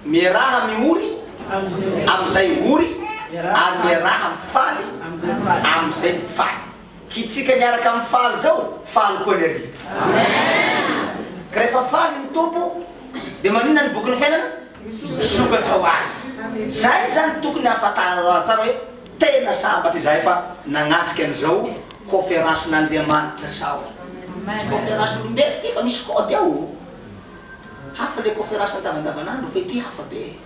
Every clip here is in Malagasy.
Miaraha miory amin'izay ory ary miaraha mifaly amin'izay mifaly. Kitsika miaraka mifaly zao, faly koa ny ary. Ka rehefa faly ny Tompo dia maninona ny bokin'ny fiainana? Misokatra ho azy. Zay zany tokony hahafantarana tsara hoe tena sambatra izahay fa nagnatrika an'izao conférence-n'Andriamanitra zao. Tsy conférence-n'olombelona ty fa misy code ao. Hafa le conférence andavandavanandro fa ity hafa be.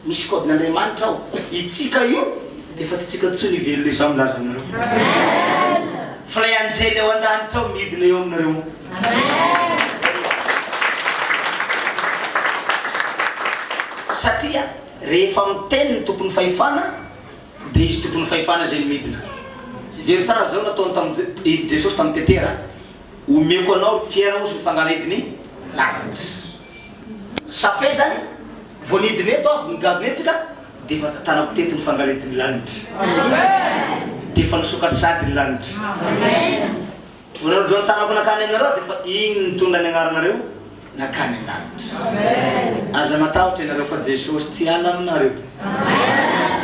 Misy code n'Andriamanitra ao. Itsika io dia efa tsy tsika intsony velona izaho milaza aminareo. Fa ilay anjely ao an-danitra ao midina eo aminareo. Satria rehefa miteny ny tompon'ny fahefana dia izy tompon'ny fahefana izay no midina. Jereo tsara izao nataony tamin'i Jesosy tamin'i Petera. Omeko anao ry Piera ozy ny fangalahidiny lanitra. Safe zany vao nidina eto aho vao nigadona eto tsika dia efa tantanako teto ny fangalahidiny lanitra. Dia efa nisokatra sahady ny lanitra. Vao nanodro ny tanako nakany aminareo aho dia efa iny nitondra ny agnaranareo nakany an-danitra. Aza matahotra ianareo fa Jesosy tsy hiala aminareo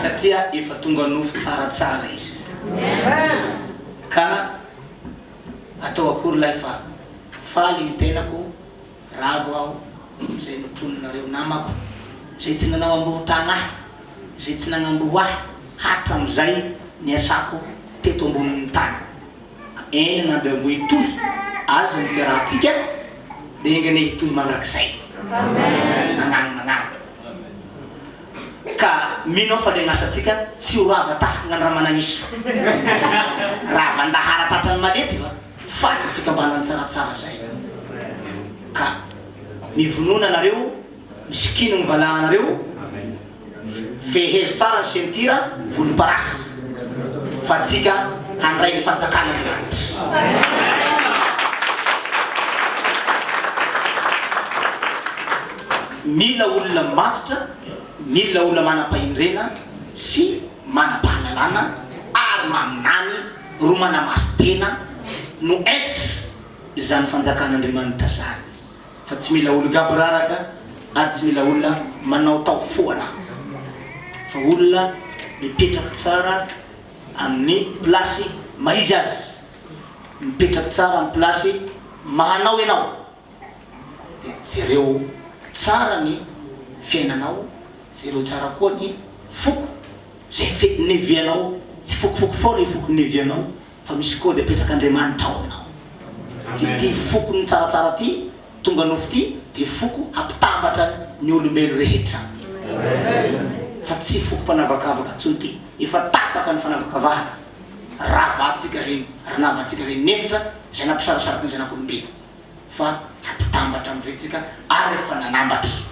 satria efa tonga nofo tsaratsara Izy. Ka Atao akory lahy fa faly ny tenako ravo aho izay notroninareo namako izay tsy nanao ambohotagna ahy izay tsy nagnamboho ahy hatramizay niasako teto ambonin'ny tany eny na dia mbo hitohy aza ny fiarahantsika dia enga anie hitohy mandrakizay magnano magnano Ka mino aho fa le gn'asantsika tsy ho rava tahaka gn'Andramanagniso. Rava an-dahara tratran'ny malety va? Faty ny fikambanan'ny tsaratsara zay. Ka mivonona nareo, misikino gny valahanareo, fehezo tsara ny ceinture volomparasy fa tsika handray ny fanjakan'Andriamanitra. Mila olona matotra, mila olona manam-pahendrena sy manam-pahalalana ary maminany ro manamasin-tena no entitra izany fanjakan'Andriamanitra zany fa tsy mila olo gaboraraka ary tsy mila olona manaotao foana fa olona mipetraka tsara amin'ny place maha izy azy, mipetraka tsara amin'ny place maha anao ianao. Dia jereo tsara ny fiainanao, jereo tsara koa ny foko izay fe nevianao, tsy fokofoko foana io foko nevianao fa misy code apetrak'Andriamanitra ao aminao. Ity fokon'ny tsaratsara ity, tonga nofo ity dia foko hampitambatra ny olombelo rehetra. Fa tsy foko mpanavakavaka intsony ity, efa tapaka ny fanavakavahana, ravantsika izay ranavantsika izay nefitra izay nampisarasaraka ny zanak'olombelo. fa hampitambatra amin'izay tsika ary efa nanambatra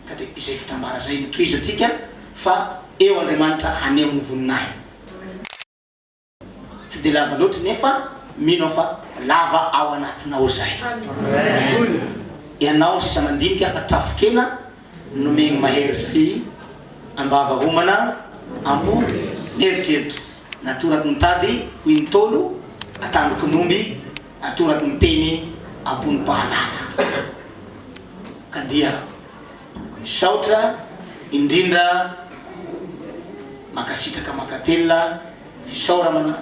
ka dia izay fitambara izay no tohizantsika fa eo Andriamanitra haneho ny voninahiny. Tsy dia lava loatra nefa mino aho fa lava ao anatinao izay. Ianao sisa mandinika fa trafon-kena nomeny mahery zay ambava homana ampo mieritreritra natoraky ny tady hoy ny Ntaolo atandroky ny omby Atoraky ny teny am-pon'ny mpahalala. Ka dia misaotra indrindra mankasitraka mankatelina fisaoramana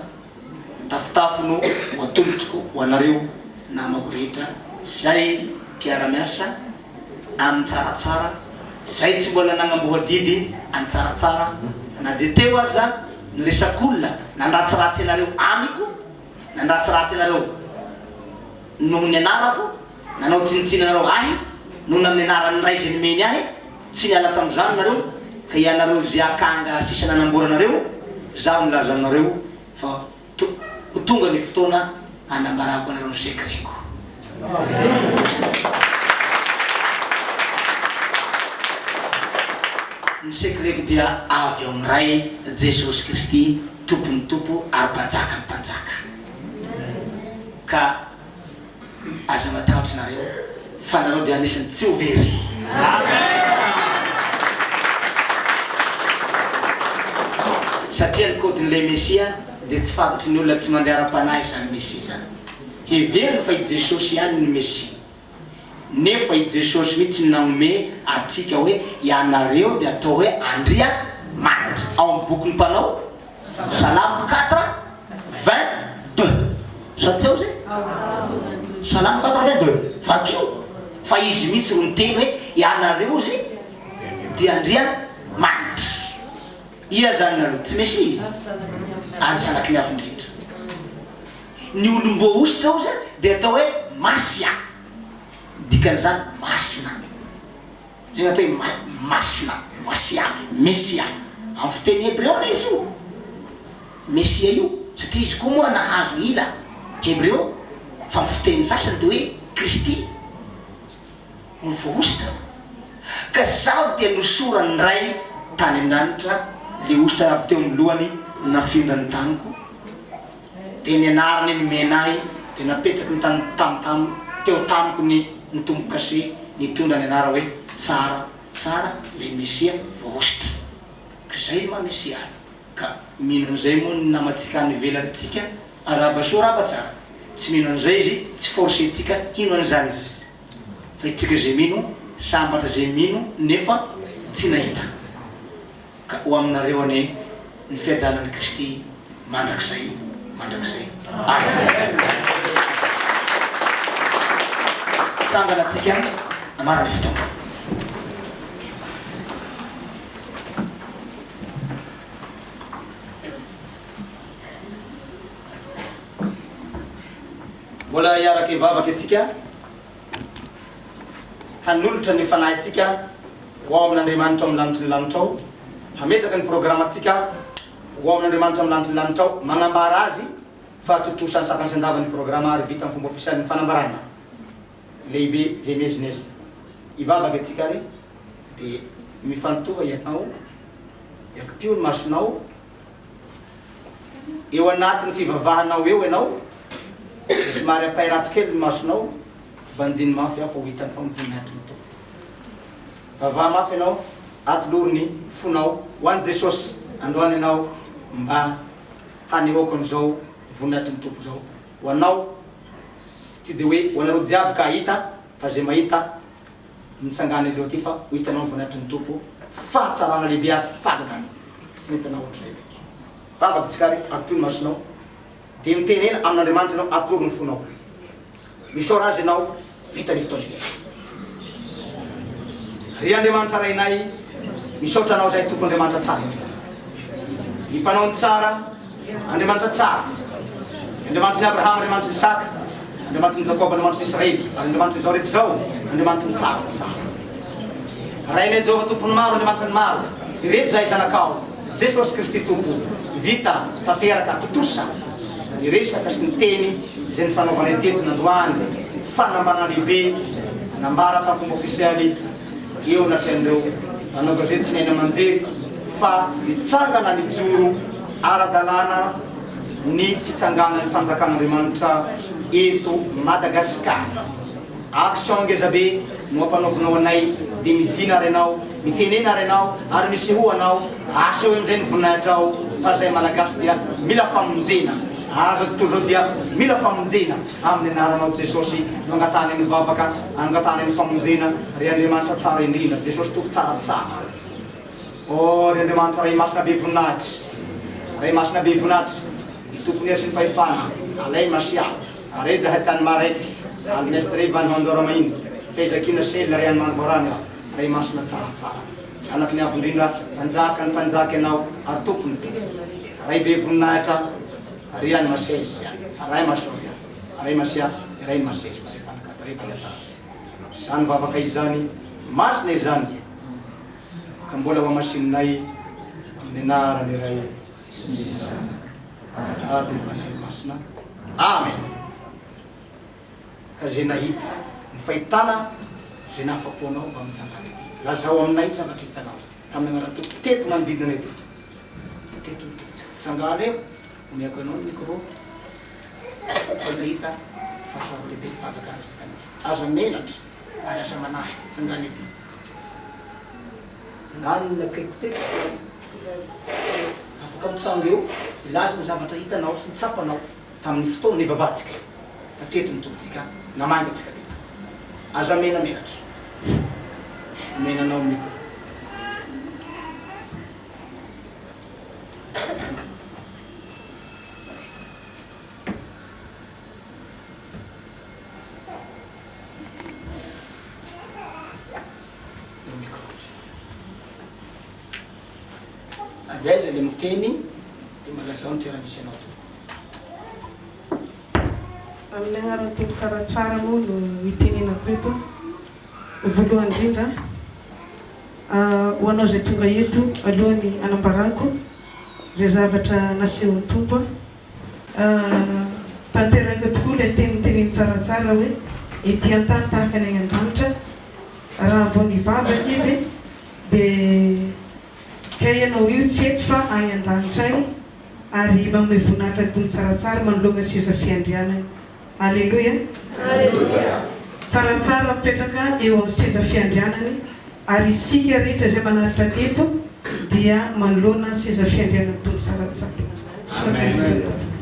mitafotafo no ho atolotriko ho anareo namako rehetra zay mpiara-miasa amin'ny tsaratsara zay tsy mbola nagnamboa adidy any tsaratsara na dia teo aza ny resak'olona nandratsiratsy anareo amiko Nandratsiratsy anareo noho ny anarako, nanao tsinontsinona anareo Ahy noho ny amin'ny anaran'ny Ray izay nomeny Ahy, tsy niala tamin'izany nareo, ka ianareo izay akanga sisa nanamboranareo, Izaho milaza aminareo fa to, ho tonga ny fotoana hanambarako anareo ny secret-ko. Ny secret-ko dia avy ao amin'ny Ray Jesosy Kristy. Tompon'ny tompo ary Mpanjakan'ny mpanjaka. Ka aza matahotra nareo fa nareo dia anisan'ny tsy ho very. Satria ny code-n'ilay Mesia dia tsy fantatry ny olona tsy mandeha ara-panahy izany Mesia izany. Heveriny fa i Jesosy ihany no Mesia. Nefa i Jesosy mihitsy no nanome antsika hoe ianareo dia atao hoe andriamanitra. Ao amin'ny bokin'ny Mpanao Salamo quatre 22. Sa tsy ao izay? Salamo quatre 22. Vakio fa izy mihitsy no niteny hoe ianareo izy dia andriamanitra. Ia izany nareo? Tsy Mesia izy? Ary zanaky ny Avo Indrindra. Ny olom-boahosotra oza dia atao hoe Masia. Dikan'izany masina. Izay no atao hoe masina, Masia, Mesia. Amin'ny fiteny hebreo anie izy io, Mesia io, satria izy koa moa nahazo ila hebreo, fa amin'ny fiteny sasany dia hoe Kristy no voahosotra. Ka zaho dia nosoran'ny Ray tany an-danitra, le hosotra avy teo amin'ny lohany nafindrany tamiko. Dia ny anarany nomena ahy dia napetaky ny tany tam tam teo tamiko ny ny tombo-kase nitondra ny anara hoe Tsara tsara ilay Mesia voahosotra. Ka izay no maha Mesia ahy. Ka mino an'izay moa ny namantsika any ivelany antsika, arahaba soa arahaba tsara. Tsy mino an'izay izy, tsy forcer-tsika hino an'izany izy. Fa itsika izay mino, sambatra izay mino nefa tsy nahita. Ka ho aminareo anie ny fiadanan'i Kristy mandrakizay mandrakizay. Amen. Tsangana tsika amara ny fotoana. Mbola hiaraka hivavaka isika. Hanolotra ny fanahintsika ho ao amin'Andriamanitra ao amin'ny lanitry ny lanitra ao, hametraka ny programantsika ho ao amin'Andriamanitra amin'ny lanitry ny lanitra ao, manambara Azy fa tontosa an-tsakany sy an-davany ny programa ary vita amin'ny fomba ofisialy ny fanambarana lehibe izay miezinezina. Hivavaka isika ary dia mifantoha ianao, dia akipio ny masonao, Eo anatin'ny fivavahanao eo ianao dia somary ampairato kely ny masonao, banjino mafy aho fa ho hitanao ny voninahitry ny Tompo. Vavaha mafy ianao, atolory ny fonao ho an'i Jesosy androany ianao mba hanehoako an'izao voninahitry ny Tompo izao ho anao, tsy dia hoe ho anareo jiaby ka hahita fa izay mahita Mitsangàna aloha aty fa ho hitanao ny voninahitry ny Tompo, fahatsarana lehibe ary fahagagana tsy nentinao hatrizay ndraiky. Vavaka tsika ary ampio ny masonao dia mitenena amin'Andriamanitra ianao atoro ny fonao. Misaora Azy ianao, vita ny fotoana rehetra. Ry Andriamanitra Rainay, misaotra Anao izahay Tompo Andriamanitra tsara indrindra. Ny mpanao ny tsara, Andriamanitra tsara, ny Andriamanitry ny Abrahama, Andriamanitry ny Isaka, Andriamanitry ny Jakoba, Andriamanitry ny Israely, ary Andriamanitry izao rehetra izao, Andriamanitry ny tsara tsara. Rainay Jehovah Tompon'ny maro, Andriamanitry ny maro, ireto izahay zanakao, Jesosy Kristy Tompo, vita, tanteraka, tontosa ny resaka sy ny teny izay nifanaovanay teto nandroany, fanambarana lehibe nambara tamin'ny fomba ofisialy eo anatrehan'ireo mpanao gazety sy ny haino aman-jery fa nitsangana nijoro ara-dalàna ny fitsanganan'ny fanjakan'Andriamanitra eto Madagasikara. Action ngezabe no ampanaovinao anay dia midina ary ianao, mitenena ary ianao ary misehoa anao, asehoy amin'izay ny voninahitrao fa izay Malagasy dia mila famonjena ary izao tontolo izao dia mila famonjena amin'ny anaranao Jesosy no angatahanay ny vavaka, angatahanay ny famonjena ry Andriamanitra tsara indrindra, Jesosy Tompo tsara tsara. Oh ry Andriamanitra Ray Masina be voninahitra, Ray Masina be voninahitra, ny Tompon'ny hery sy ny fahefana, Alay Masia, Are dahy tany Marek, Al Mestre Van Hondoramain, Fezakina Sel Ray Anman Vorana, Ray Masina tsara tsara, Zanaky ny Avo Indrindra, Mpanjaka ny mpanjaka Ianao ary Tompon'ny tompo, Ray be voninahitra, Ry An Mases, Ray Masoria, Ray Masia, Ray Mases, Marefana Kadre Valata. Izany vavaka izany, masina izany. Ka mbola ho hamasininay amin'ny anaran'ny Ray sy ny Zanaka ary ny Fanahy Masina. Amen. Ka izay nahita ny fahitana izay nahafapo anao mba mitsangana ety. Lazao aminay zavatra hitanao tamin'ny anaran'ny Tompo teto manodidina anay teto. Teto ny Tompo. Tsangana eo, omeko anao ny micro. Fa nahita fahasoavana lehibe ny fahagagana izay hitanao. Aza menatra ary aza manahy. Tsangana ety. Lany ny akaiko teto. Afaka mitsanga eo hilaza ny zavatra hitanao sy ny tsapanao tamin'ny fotoana nivavahantsika fa teto ny Tompontsika namangy antsika teto. Aza menamenatra. Omena anao ny micro. Ny micro izy. Avy aiza le miteny dia mba lazao ny toerana misy anao tompoko. Amin'ny agnaran'ny Tompo tsaratsara moa no itenenako eto. Voalohany indrindra, ho anao izay tonga eto alohan'ny hanambarako izay zavatra nasehon'ny Tompo, tanteraka tokoa ilay teny noteneniny tsaratsara hoe ety an-tany tahaka ny any an-danitra. Raha vao nivavaka izy dia kay ianao io tsy eto fa any an-danitra any ary manome voninahitra ny Tompo tsaratsara manoloana seza fiandrianany. Aleloia! Tsaratsara mipetraka eo amin'ny seza fiandrianany ary isika rehetra izay manaritra teto dia manoloana seza fiandrianan'ny Tompo tsaratsara. Misaotra indrindra Tompoko.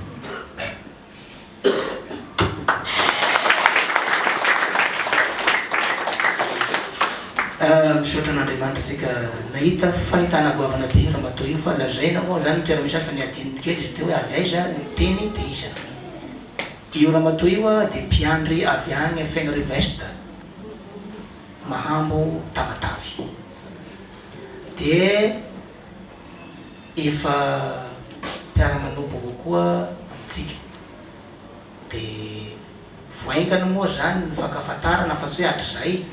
Misaotra an'Andriamanitra tsika nahita fahitana goavana be ramatoa io fa lazaina moa zany ny toerana misy azy fa niadininy kely izy teo hoe avy aiza no miteny de iza io ramatoa io dia mpiandry avy any Fenerive Est Mahambo Tamatave de efa mpiara-manompo avao koa amintsika. Dia voaingana moa izany ny fankafantarana fa tsy hoe hatrizay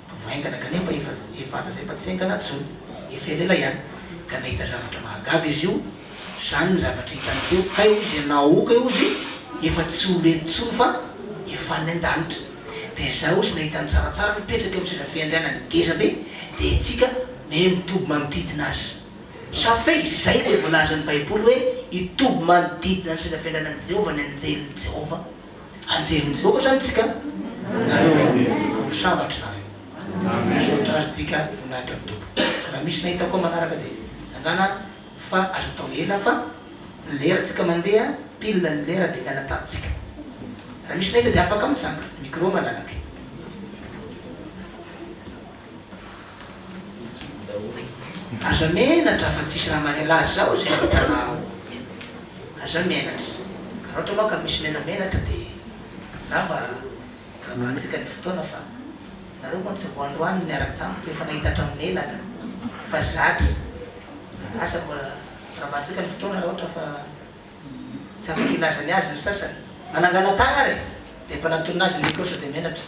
fa voaingana kanefa efa efa hatrizay fa tsy haingana intsony, efa elaela ihany. Ka nahita zavatra mahagaga izy io, izany ny zavatra hitany teo, kay hozy ianao kay hozy efa tsy ho leny intsony fa efa any an-danitra. Dia izaho hozy nahita ny tsaratsara mipetraka eo amin'ny seza fiandrianany ngeza be, dia tsika me mitoby manodidina azy. Sa fe izay ilay voalazan'ny Baiboly hoe hitoby manodidina ny seza fiandrianan'i Jehovah ny anjelin'i Jehovah? Anjelin'i Jehovah izany tsika? Nareo ka ho sambatra nareo. Misaotra azy tsika, voninahitra ny Tompo. Ka raha misy nahita koa manaraka dia mitsangàna fa aza atao ela fa ny lera tsika mandeha pile ny lera dia miala tany tsika. Raha misy nahita dia afaka mitsanga. Micro malalaka. Aza menatra fa tsisy raha manela zao zay hitanao. Aza menatra. Raha ohatra moa ka misy menamenatra dia angamba ravantsika ny fotoana fa nareo moa tsy vao androany no niaraka tamiko efa nahita hatramin'ny ela ka. Efa zatra. Asa mbola ravantsika ny fotoana raha ohatra fa tsy afaka hilaza ny azy ny sasany. Manangana tagna ary e! Dia ampanantonina azy ny micro sao dia menatra.